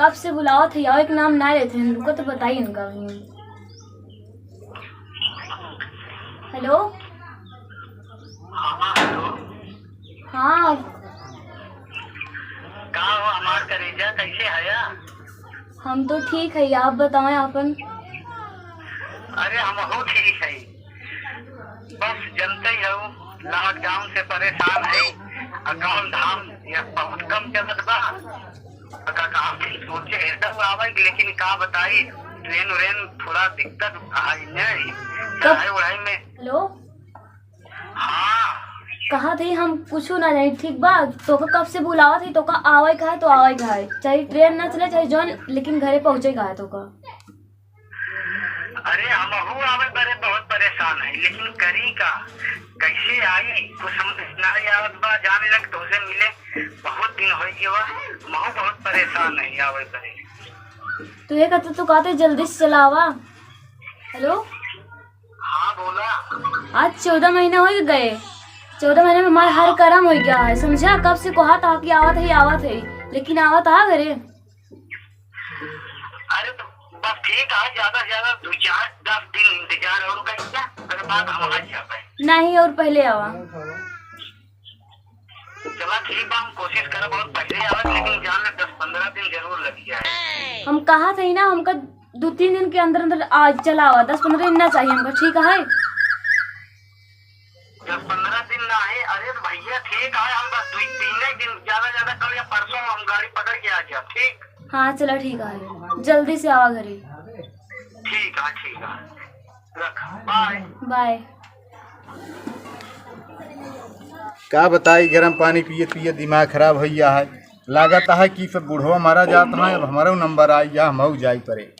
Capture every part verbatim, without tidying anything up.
कब से बुलावत है, आवे के नाम ना लेत हैं। रुको तो बताई इनका। हेलो। हाँ, हेलो। हाँ। का हो हमार करेजा, कैसे हया? हम तो ठीक है, आप बताएं आपन। अरे हमहू ठीक है, बस जनते ही हो, lockdown से परेशान है, और काम धाम यह बहुत कम चलत बा। का, का, हम सोचे है सब आवे, लेकिन का बताई, ट्रेन व्रेन थोड़ा दिक्कत आई नहीं, कब? चढ़ाई उढ़ाई में। हेलो। हाँ। कहा थे हम कुछ ना जानी, ठीक बा? तोका कब से बुलावत है, तोका आवे का है तो आवे का है, चाहे ट्रेन ना चले चाहे जौन, लेकिन घरे पहुँचे का है तोका। अरे हमहू आवे बरे बहुत परेशान है, लेकिन करी का, कैसे आई, कुछ समझ ना आवत बा। जाने लग तोसे मिले बहुत दिन हो गए बा, हमहू बहुत परेशान है आवे बरे। तू ये कहते, तू कहते जल्दी से चला आवा। हेलो। हाँ बोला। आज चौदह महीना हो गए, चौदह महीने में हमार हर करम हो गया है, समझा? कब से कहा था कि आवत है, आवत है, लेकिन आवत आ घरे। अरे तो बस ठीक है, ज्यादा से ज्यादा दो चार दस दिन इंतजार और करिए, ओकर बाद हम आ जाबे। नहीं, और पहले आवा। चला ठीक बा, हम कोशिश करब और पहले आवे, लेकिन जान ले दस पन्द्रह दिन जरूर लग जाए। हम कहा थे ना, हमका दो तीन दिन के अंदर अंदर आ चला आवा, दस पन्द्रह दिन ना चाहिए हमका, ठीक है? दस पन्द्रह दिन ना है। अरे तो भैया ठीक है, हम बस दो तीन ही दिन, ज्यादा ज्यादा कल या परसों हम गाड़ी पकड़ के आ जाब, ठीक? हाँ चला ठीक है, जल्दी से आवा घरे। ठीक है, ठीक है, रख, बाय। बाय। का बताई, गरम पानी पियत पियत दिमाग खराब होइ गया है। लागत है कि सब बुढ़वा मारा जात है, अब हमारो नंबर आई गया, हमहू जाई परे।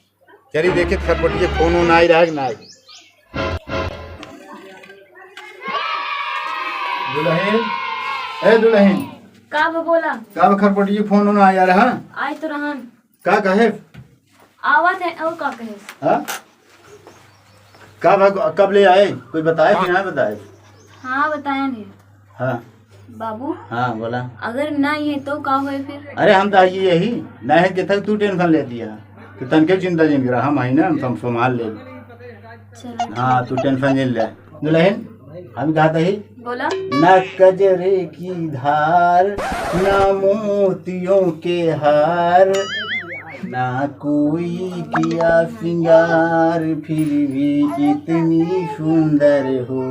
चली देखित खरपटिया फोन वोन आई रहा कि ना आई। दुलहिन, ए दुलहिन। का बा बोला? का बा खरपटिया फोन वोन आया रहा? आए तो रहन। का कहे? आवत है, और का कहे? हाँ? का बा, कब ले आए? कोई बताए कि ना बताए? हाँ, बताए नहीं। हाँ। बाबू। हाँ, बोला। अगर ना ये तो का होए फिर? अरे हम तो आइए यही, ना है कि तक तू टेंशन ले दिया, तो तनके चिंता जिन करा, हम है ना, हम सम-, संभाल ले। चलो, हाँ, ठीक। तू टेंशन जिन ले। दुलहिन, हम कहा था ही? बोला। ना कजरे की धार, ना मोतियों के हार, ना कोई किया सिंगार, फिर भी इतनी सुंदर हो,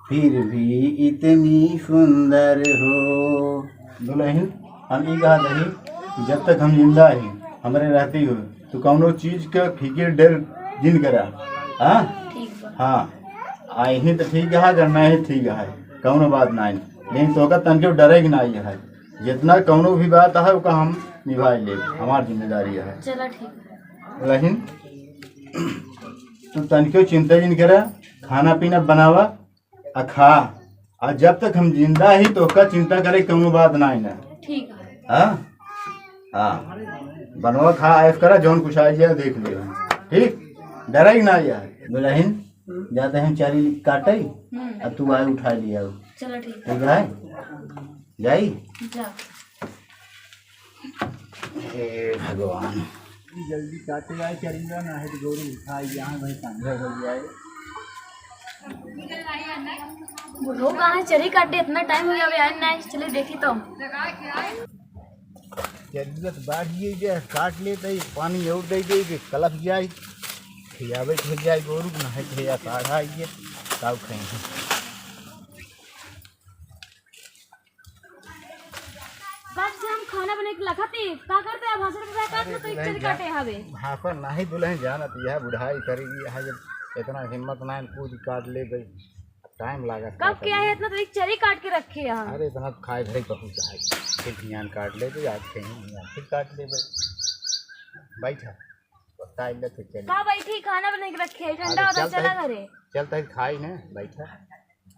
फिर भी इतनी सुंदर हो। दुलहिन, हम ई कहा दही, जब तक हम जिंदा ही, हमरे रहती हो, तो कौनो चीज का फिकिर डर जिन करा। हाँ? ठीक बा। हाँ। आई ही तो ठीक है, अगर नहीं ठीक है, कौनो बात नहीं। लेकिन तोका तनके डरे के नहीं है। जितना कौनो भी बात है, ओका हम निभाई लेब, हमार जिम्मेदारी है। चला ठीक है। दुलहिन, तू तनके चिंता जिन करा, खाना पीना बनावा, आ खा, आ जब तक हम जिंदा ही तोहका चिंता करे कौनो बात ना आई ना। ठीक है। हाँ? हाँ। बनवा खा, ऐश करा, जौन कुछ आई जाए देख ले। ठीक? डराई ना यार। दुलहिन, जाते हैं चारी काटे, हम्म। आ तू आए उठा लिया। चलो ठीक है। ठीक है? जाई? जा। हे भगवान। जल्दी काटे आए चरिया, ना है तो गोरू उठाई, यहाँ वहीं सांझा हो जाए। बुढ़ो कहाँ है? चरी काटे इतना टाइम हो गया, अभी आए ना, चले देखी तो। जरूरत बाढ़िए जे काट ले तो पानी और दे दे के कलप जाए, खियावे के जाए गोरू, ना है तो या काढ़ा आइए, ताऊ खाएंगे। कब से हम खाना बने के लखत ही, का करते हैं? भाषण पे बैठा अरे तो एक दुलहिन चली जा-, काटे हवे। भाषण नहीं दुलहिन जानत, यह बुढ़ाई करी, यह जब इतना हिम्मत ना है, कूद काट ले गई, टाइम लागत कब का किया है करने। इतना तो एक चरी काट के रखे हैं। अरे इतना खाए भरे बहुत है, फिर ध्यान काट ले तो याद कहीं ध्यान फिर काट ले गई। बैठा, बता इधर फिर चली। का बैठी, खाना बने के रखे है, ठंडा अरे होता चल चला तही, घरे। चल तही खाई ना, बैठा।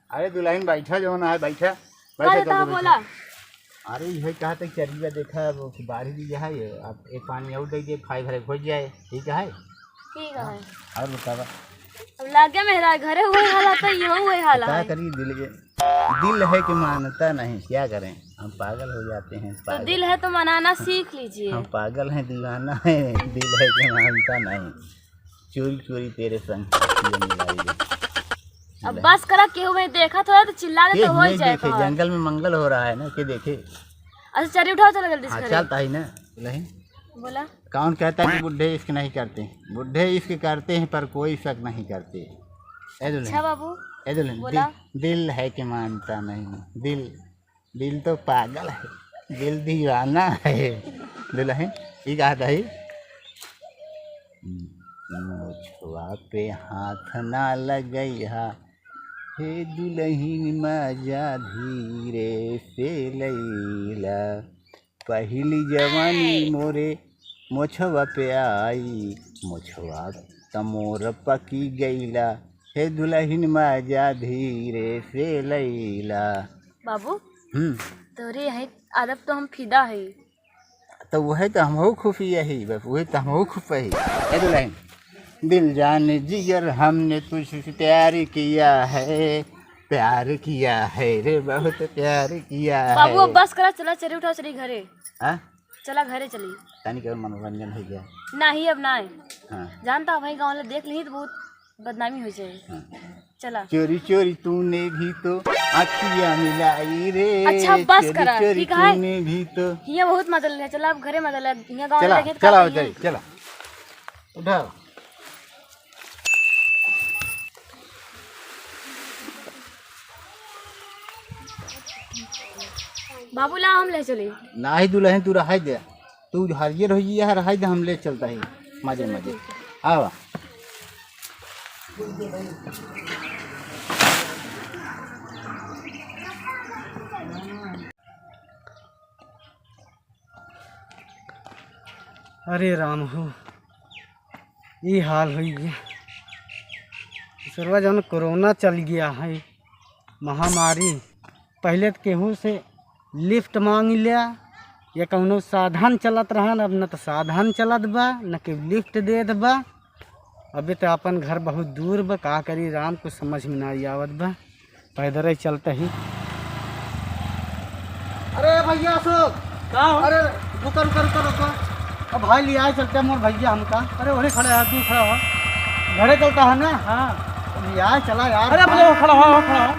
अरे दुलहिन बैठा, जो ना है बैठा, बैठा का जल्दी लेता बैठा। बोला? अरे यही कहा था चरिया देखा, वो बाढ़ भी है, अब एक पानी और दे दे, खाए भरे हो जाए, ठीक है? ठीक है। और बतावा? अब लागे मेहरा घरे हुए हाल है, तो यहू हुए हाल का है। करी दिल के, दिल है कि मानता नहीं, क्या करें? हम पागल हो जाते हैं, तो पागल। दिल है तो मनाना सीख लीजिए। हम पागल हैं, दीवाना है, दिल है कि मानता नहीं। चोरी चोरी तेरे संग ये मिलाई दे। अब बस करा, केहू में देखा थोड़ा तो चिल्ला दे, के तो हो नहीं जाए देखे, कहवा। जंगल में मंगल हो रहा है ना, के देखे? अच्छा, चली उठाओ, चला जल्दी से हाँ, घरे। चलता ही ना, नहीं। बोला। कौन कहता है कि बूढ़े इश्क नहीं करते? बूढ़े इश्क करते हैं, पर कोई शक नहीं करते। ए दुल्हन, अच्छा बाबू, ए दुल्हन, बोला। दिल, दिल है कि मानता नहीं, दिल, दिल तो पागल है, दिल दीवाना है। दुल्हन, ई कहत है, मोछवा पे हाथ ना लगइहा, हे दुलहिन माजा धीरे से लैला। पहिली जवानी मोरे मोछवा पे आई, मोछवा त मोर पकी गईला, हे दुलहिन माजा धीरे से लैला। बाबू, हम्म। तोरे यहाँ आदत तो हम फिदा है। तो वही तो हमहू खुफिया ही, बस वही तो हमहू खुफिया ही। ए दुल्हन, दिल जान जिगर हमने तुझसे प्यार किया है, प्यार किया है रे, बहुत प्यार किया बाबू, है। अब बस करा, चला चली उठाओ, चली घरे। हाँ? चला घरे चली। तनी के मनोरंजन हो गया। नहीं, अब ना है। हाँ। जानता, वही गाँव वाले देख ली तो बहुत बदनामी हो जाए। हाँ। चला। चोरी चोरी तूने भी तो आँखियाँ मिलाई रे। अच्छा, बस चोरी करा, चोरी ठीक है? तूने भी तो। हियाँ बहुत मजा ले, चला अब घरे मजा ले। हियाँ गाँव चला, में देखे तो चला, काफी चला, है। चला। उठाओ। बाबू ला हम ले चली। नाही दुलहिन, तू रहाई दे। तू हरियर हो गया है, रहाई दे, हम ले चलता ही मजे मजे। आवा। अरे राम हो, ई हाल होई गया। सरवा जौन कोरोना चल गया है, महामारी, पहिले त केहू से lift मांग लिया या कौनो साधन चलत रहन, अब न त साधन चलत बा, न केहू lift देत बा। अबे त अपन घर बहुत दूर बा, का करी राम, कुछ समझ में ना आवत बा, पैदल ही चलत ही। अरे भैया अशोक, का हो? अरे रुका, रुका, रुका, रुका। अब भाई लियाए चलते मोर भैया हमका। अरे वही खड़ा है, तू खड़ा हो। घरे चलता है ना? हाँ। लियाए चला यार। अरे भैया, वो खड़ा हो, वो खड़ा हो।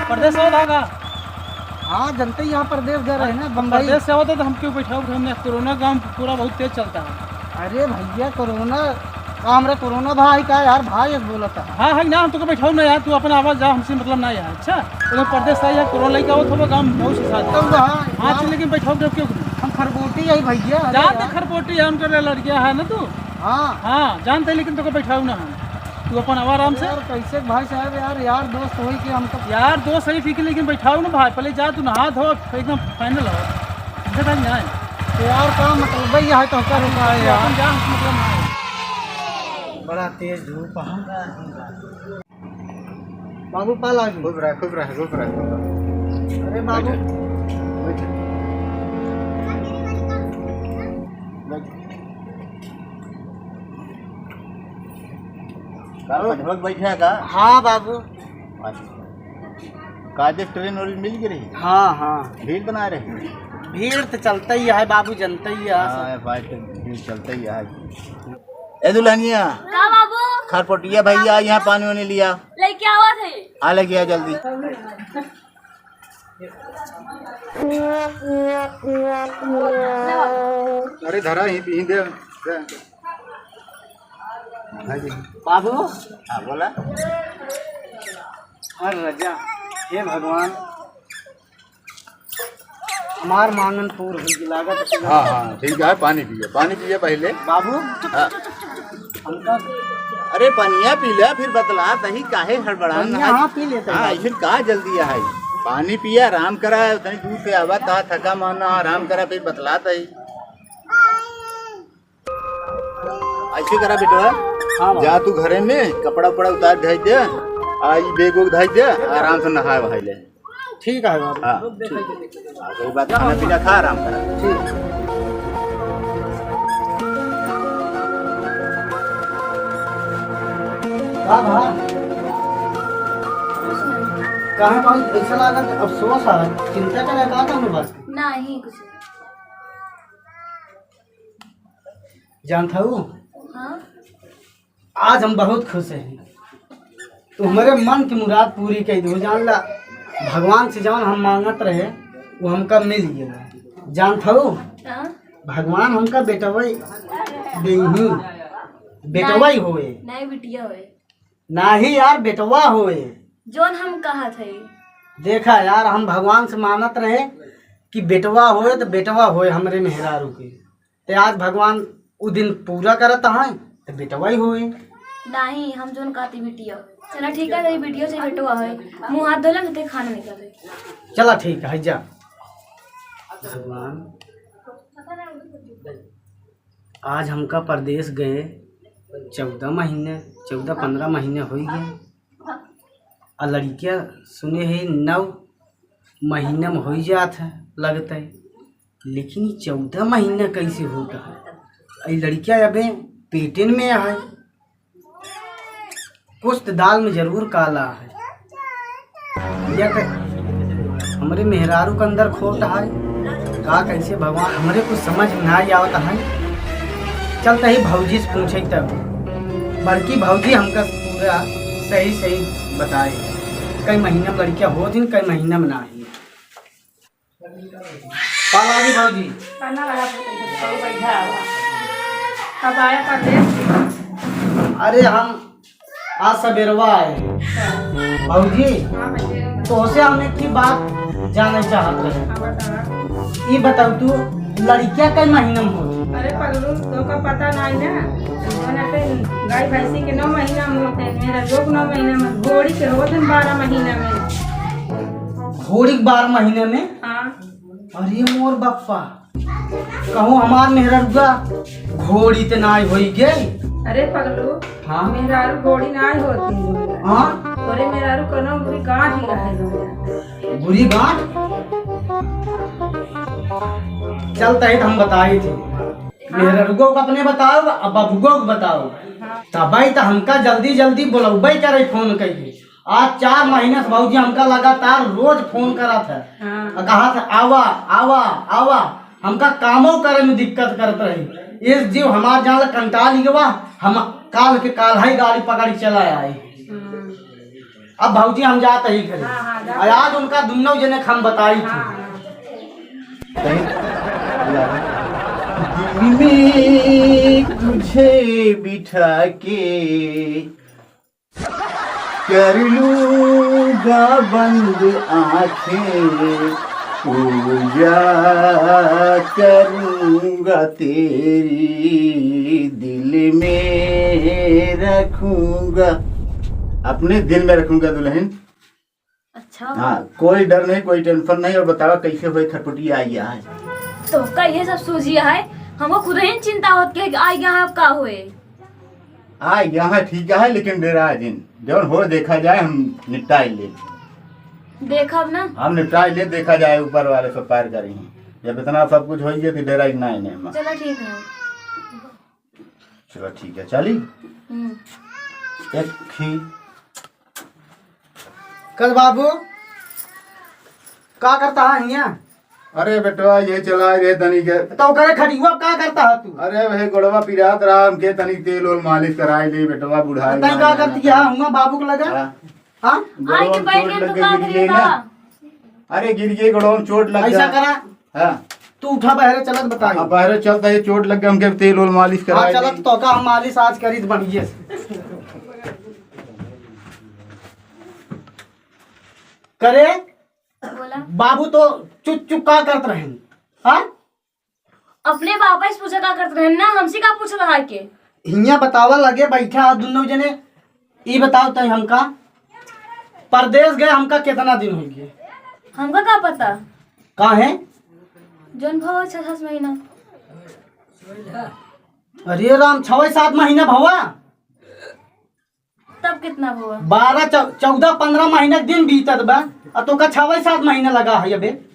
परदेस से आवत है का? हाँ, जनते ही यहाँ परदेस गए रहे ना, बम्बई। परदेस से आवत है तो हम क्यों बैठाओ? हमने कोरोना गाँव पूरा बहुत तेज चलता है। अरे भैया, कोरोना का हमरे कोरोना भाई का यार, भाई ऐसे बोलत है। हाँ, हाँ, ना, हम तोके बैठाऊ ना यार, तू अपन आवाज जा, हमसे मतलब ना यार, अच्छा? तो परदेस से आया, कोरोना लेके आवत होबा, गाँव बहुत से साथ। तो वहाँ हाँ, यार, चल, लेकिन बैठाऊ क्यों, क्यों? हम खरबोटी है भैया, अरे जानते यार। खरबोटी है, उनका लड़किया है ना तू? हाँ। हाँ, जानते, लेकिन तोके बैठाऊ ना हम। तू अपन आवा आराम से। यार, कैसे भाई साहब, यार, यार दोस्त होई कि हमको यार दोस्त सही ठीक है, लेकिन बैठाऊ ना भाई, पहले जा तू नहा धो, एकदम final हो। समझे भाई, नहीं। तो यार, का मतलब भाई, यहाँ तो होता रहता है यार। अपन जा, मतलब नहीं। बड़ा तेज धूप है। बाबू, पाल आ गई। खूब रहा, खूब रहा, खूब रहा, खूब रहा। अरे बाबू। बैठ। बैठ। बैठ। का, पंचवत बैठे है का? हाँ बाबू। अच्छा। का, आज ट्रेन और मिल गई रही? हाँ, हाँ। भीड़ बना रही? भीड़ तो चलता ही है बाबू, जनता ही है। हाँ, भाई, तो भीड़ चलता ही है। ए दुल्हनिया। का बाबू? खरपोटिया भैया, यहाँ पानी वानी लिया। लेके आवा थे। हाँ, लेके आ जल्दी। अरे धरा ही, पी दे। बाबू। हाँ, बोला। हर रजा, हे भगवान, हमार मांगन पूर होई लागत है। हाँ, हाँ, ठीक है, पानी पिए, पानी पिए पहले। बाबू, हाँ। हमका अरे, पनिया पी ले, फिर बतला तही, काहे हड़बड़ान पनिया, है? हाँ, पी लेते हैं हाँ, बाबू। फिर का जल्दी है? पानी पिया, आराम करा, तनी दूर से आवा, का थका माना, आराम करा, फिर बतला तही। ऐसे करा बेटवा, हाँ, बाबू। जा तू घरे में कपड़ा उपड़ा उतार भेज दे, आ ई बैग उग धर दे, आराम से नहाए वहाए ले। ठीक है बाबू। हाँ, ठीक। हाँ, कोई बात, खाना पीना खा, आराम कर। ठीक। का भा? काहे भाई ऐसा लागत, अफसोस आ, चिंता करे का कौनो बात? नहीं, कुछ नहीं। जानत हऊ, हाँ? आज हम बहुत खुश हैं। तू हमरे मन की मुराद पूरी कइ दिहू। जान ला, भगवान से जवन हम मांगत रहे, वो हमका मिल गया। जानत हऊ, हाँ? भगवान हमका बेटवई देही, बेटवई नहीं, होए। नहीं, बिटिया होए। नाही यार, बेटवा होए। जौन हम कहत हई। देखा यार, हम भगवान से मानत रहे कि बेटवा होए तो बेटवा होए हमरे मेहरारू के। ते आज भगवान उ दिन पूरा करत हैं, तो बेटवा ही होए। नाही, हम जौन कहती बिटिया होए। चला ठीक है, तेरी बिटिया से बेटवा होए। मुँह हाथ धोले, ते खाना निकाले। चला ठीक है, जा। भगवान, आज हमका परदेस गए चौदह महीने, चौदह पन्द्रह महीने होइ गए। आ लड़किया सुने है नौ महीना में होइ जात है लगत है, लेकिन ई चौदह महीना कैसे होत है? ई लड़किया अबे पेटेन में है। कुछ तो दाल में जरूर काला है, या तो हमरे मेहरारू के अंदर खोट है, का कैसे भगवान, हमरे कुछ समझ में ना आवत है। चलते ही भौजी से पूछे तब, बड़की भौजी हमका पूरा सही सही बताए, कई महीना में लड़किया होत हिन, कई महीना में ना ही। पालागी भौजी। खाना लगा दे, तो बैठा हुआ। कब आया परदेस से? अरे हम आज सबेरवा आए। अच्छा। भौजी, हाँ भैया। तोसे हम एक ही बात जाने चाहत रहे। हाँ, बता। ई बताओ तू, लड़किया कई महीना में होत? अरे पगलू, तोका पता नाई ना? जौन अटे गाय भैंसी के नौ महीना में होत है, मेहरारू के नौ महीना में, घोड़ी के होत है बारह महीना में। घोड़ी के बारह महीना में? हाँ। अरे मोर बप्पा, कहूँ हमार मेहररुआ घोड़ी ते नाई होई गई। अरे पगलू, हाँ? मेहरारू घोड़ी नाई होती। हाँ? तोरे मेहरारू कनो गुरी गांठ ही रहे। गुरी गांठ? चलता है तो हम बताई थी। हाँ। मेहररुआ को अपने बताओ, अब बबुआ को बताओ। हाँ। तबई तो हमका जल्दी जल्दी बुलौबई करे फोन कइके। आज चार महीना से भौजी हमका लगातार रोज फोन करत है। हाँ। आ कहत है, "आवा, आवा, आवा।" हमका कामो करे में दिक्कत करत रही। इस जीव हमार जान ला कंटाल गवा, हम काल के काल है गाड़ी पकड़ के चला आए। हाँ। अब भौजी हम जात ही घरे। हाँ, हाँ, जा। आ आज उनका दुन्नो जने के हम बताई थी। हाँ, हाँ। दिल में तुझे बिठा के कर लूंगा बंद आंखें, पूजा करूंगा तेरी, दिल में रखूंगा, अपने दिल में रखूंगा दुल्हन। अच्छा। हाँ, कोई डर नहीं, कोई tension नहीं। और बतावा कैसे होए खरपुटिया आई है? तो का ये सब सूझिया है? हमको खुद ही चिंता होत के आई गया है, अब का होए? आ, यहाँ ठीक है, लेकिन डेरा जिन, जौन हो देखा जाए, हम निपटाई ले। देखब ना। हम निपटाई ले, देखा जाए, ऊपर वाले सब पार करी हैं। जब इतना सब कुछ होई गया, तो डेरा ही ना इन्हें हम। चलो ठीक है। चलो ठीक है, चली। हम्म। एक ही। कल बाबू, का करता है हियाँ? अरे बेटवा, ये चला रे तनी के। तो करे खटिया का करता है तू? अरे वह गोड़वा पिरात रहा, हमके तनी तेल ओल मालिश कराई ले बेटवा, बुढ़ाई तैं ना का जाना करती था। है? हुआ बाबू को लगा? हाँ। हाँ? गोड़वा में चोट लग गई, गिर गई ना। अरे गिर गई, गोड़वा में चोट लग ऐसा गया। करा। हाँ। तू उठा, बहरे चलत बताई। अब बहरे चलता है, चोट लग गया, हमके तेल ओल मालिश हाँ, कराई चलत ले। तो का हम मालिश आज करी तो बढ़िया से। करे? बोला। बाबू तो चुप चुप का करत रहेन? हाँ? अपने बापा से पूछा का करत रहेन ना, हमसे का पूछत रहा के? हियाँ बतावा लगे बैठा दुनो जने, ई बताओ तई हमका, परदेस गए हमका केतना दिन होइ गए? हमका का पता? काहे? जौन भवा छह सात महीना। अरे राम, छवे सात महीना भवा? तब कितना हुआ? बारह, चौ-, चौदह, पन्द्रह महीना के दिन बीतत बा, आ तोका छवे सात महीना लगा है अबे।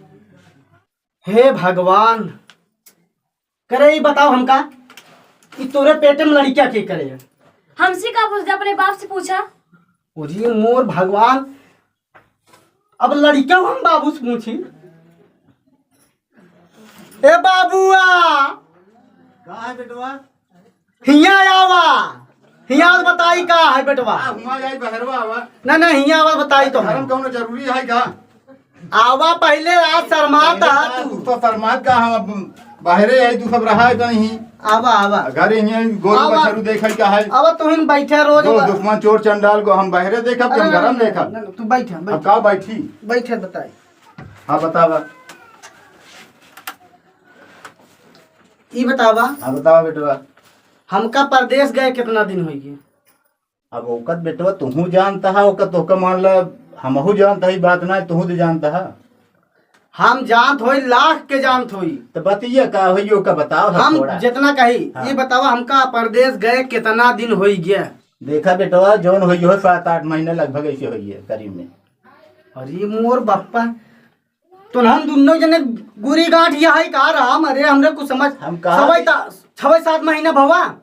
हे भगवान, करे ई बताओ हमका, ई तोरे पेटे में लड़किया के करे है? हमसे का पूछ, अपने बाप से पूछा। अरे मोर भगवान, अब लड़किया हम बाबू से पूछी। ए बाबुआ, का है बेटवा? हियाँ आवा, हियाँ आवा बताई का है बेटवा। हाँ, हुआँ जाई बहरवा आवा। ना, ना, हियाँ आवा बताई तो हम। कौनो जरूरी है का? आवा पहिले, आज शर्मात पहिले हा का, तू। तू तो शर्मात का, हम अब बाहरे आई, तू सब रहा है कहीं। आवा, आवा। घरे हियाँ गोरू आवा। बछरू देखै का है। आवा, तू हिन बैठे रोज दोस्त बा- दुश्मन चोर चंडाल को हम बहरे देखब कि अरे, हम ना, घर में ना, देखब? ना, ना, तू बैठे, अब बैठे। का बैठी? बैठे बताई। हाँ, बतावा। ई बतावा। हाँ, बतावा बेटवा। हमका परदेस गए कितना दिन होइ गए? अब ओकर बेटवा तुहू जानता है, ओकर तोहका मान ला, हमहू जानता है, ई बात ना तुहू तो जानता है। हम जानत होई, लाख के जानत होई। तो बतिया का होई, ओका बताओ हम हम थोड़ा। जितना कही, हाँ। ये बतावा हमका परदेस गए कितना दिन होइ गया? देखा बेटवा, जौन होई हो सात आठ महीना लगभग ऐसे होई है करीब में। अरे मोर बप्पा, तो हम दुनो जने गुरी गांठ यह है का राम? अरे हमरे कुछ समझ हम कहा छवै कि ता-, छवै सात महीना भवा।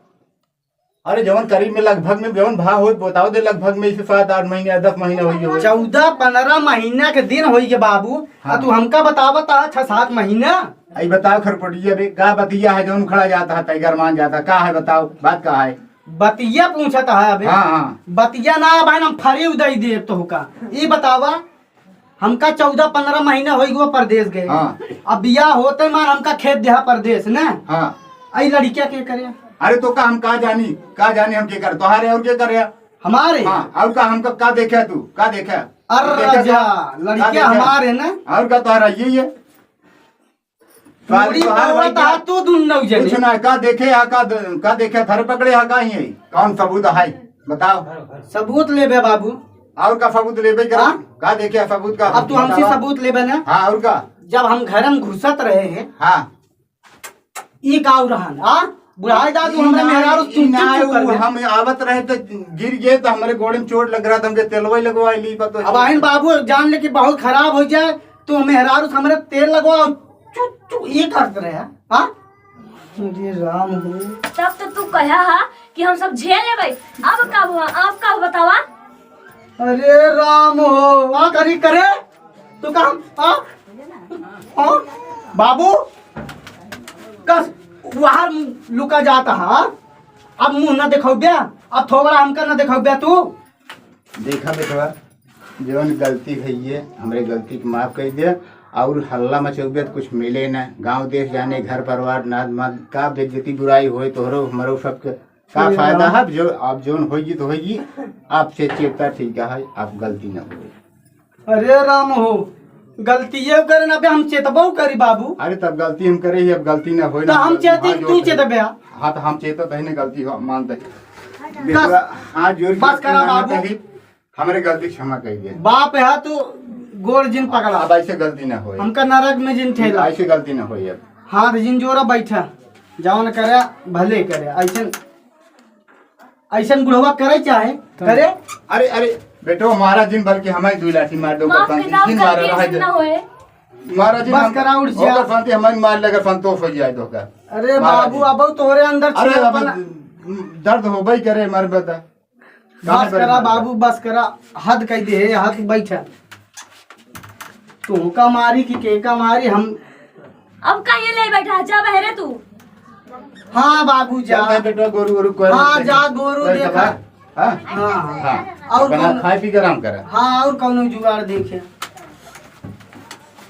अरे जवन करीब में लगभग में जवन भा होई बताओ दे, लगभग में इसे सात आठ महीने या दस महीने होई हो। चौदह पन्द्रह महीना के दिन होई के बाबू, आ हाँ। तू हमका बतावत आ छह सात महीना। आई बताओ खरपटिया बे, का बतिया है जवन उखड़ा जाता है, तै गरमान जाता, का है बताओ, बात का है? बतिया पूछत है अबे। हाँ, हाँ। बतिया ना भाई, हम फरी उदई देब तोहका। ई बतावा, हमका चौदह पन्द्रह महीना होई गवा परदेस गए। हाँ। अब बियाह होते मान हमका खेत देहा परदेस, ना? हाँ। आई लड़किया के करे? अरे तो का हम का जानी, का जानी हम के कर, तोहारे और के करे? हमारे? हाँ, और का हमका का देखे तू, का देखे? अरे देखे जा, का? का लड़किया देखे? हमारे ना? और का तोहारा ये, ये? साली चूड़ी तोहार पावत भाई हा तू दुन्नौ जने। कुछ ना, का देखे हा, का द-, का देखे, धर पकड़े हा, का ही है? कौन सबूत है? बताओ। सबूत लेबे बाबू। और का सबूत लेबे करा? हाँ? का देखे हा सबूत का? अब तू हमसे बतावा। सबूत लेबे ना? हाँ, और का? जब हम घर में घुसत रहे हैं, हाँ। ई का रहन, आ? बुढ़ाई दा तू ई हमरे ना, मेहरारू ई चुप, ना, चुप, चुप कर ऊ दे। हम आवत रहे तो गिर गए तो हमरे गोड़े में चोट लग रहा था, हमके तेलवा ही लगवा ली, पता अब आइन बाबू जान ले कि बहुत खराब हो जाए, तो मेहरारू से हमरे तेल लगवा, चुप, चुप, ये करत रहे, हाँ? अरे राम हो। तब तो तू कहा हा कि हम सब झेल लेबै, अब का हुआ, अब का बतावा? अरे राम हो, आ करी करे, तू का हम, आ? आ? बाबू, कस, बाहर लुका जाता हा, अब मुँह न देखौब्या, अब थोबड़ा हमका न देखौब्या तू। देखा बेटवा, जवन गलती भई है, हमरे गलती के माफ कर दे। और हल्ला मचौबे तो कुछ मिले ना, गाँव देश जाने, घर परिवार, नाद माद, का बेइज्जती बुराई होए तोहरो हमरो सबके, का अरे फायदा राम। है? जो आप जौन होई तो होई, आपसे चेता ठीक है, आप गलती ना होए। अरे राम हो, गलतिये करे ना बे, हम चेतबो करी बाबू। अरे तब गलती हम करे ही, अब गलती ना होए तो ना, हम गलती चेती, हाँ, तू जोर से। चेतबे। हाँ तो हम चेतत है ना, गलती हो, मानते हैं। बस। बेटवा, हाथ जोड़ के बस करा क्षमा बाबू। कही, हमरे गलती क्षमा कही दे। बाप है तू, गोड़ जिन पकड़ा। अब ऐसे गलती ना होए। हमका नरक में जिन ठेला। ऐसे गलती ना होए अब। हाथ जिन जोड़ा बैठा, जवन करे भले करे, ऐसे ऐसन बुढ़वा करे चाहे करे। अरे, अरे, बेटो, मारा जिन, बल्कि हमारी दुई लाठी मार दो, माफ कर दो, जिन मारा गलती रहा ऐसन है। ना होए। मारा जिन बस हम, करा, उठ जा। ओकर फांती हमारी मार लेकर संतोष हो जाए तो का। अरे मारा बाबू, जिन। अब तोहरे अंदर अरे, अब छेदपना। दर्द हो भाई करे, मर बता। बस करा बाबू, बस करा, हद कह दे, हद बैठा। तू का मारी कि के का मारी, हम अब का ये ले बैठा, जा बहरे तू। हाँ बाबू, जा। जा बेटा, गोरू, गोरू कर हाँ, जा, गोरू कर देखा। हाँ? हाँ, हाँ। हाँ। और अपना कौन खाए पी के आराम करा। हाँ, और कौनो जुगाड़ देखे।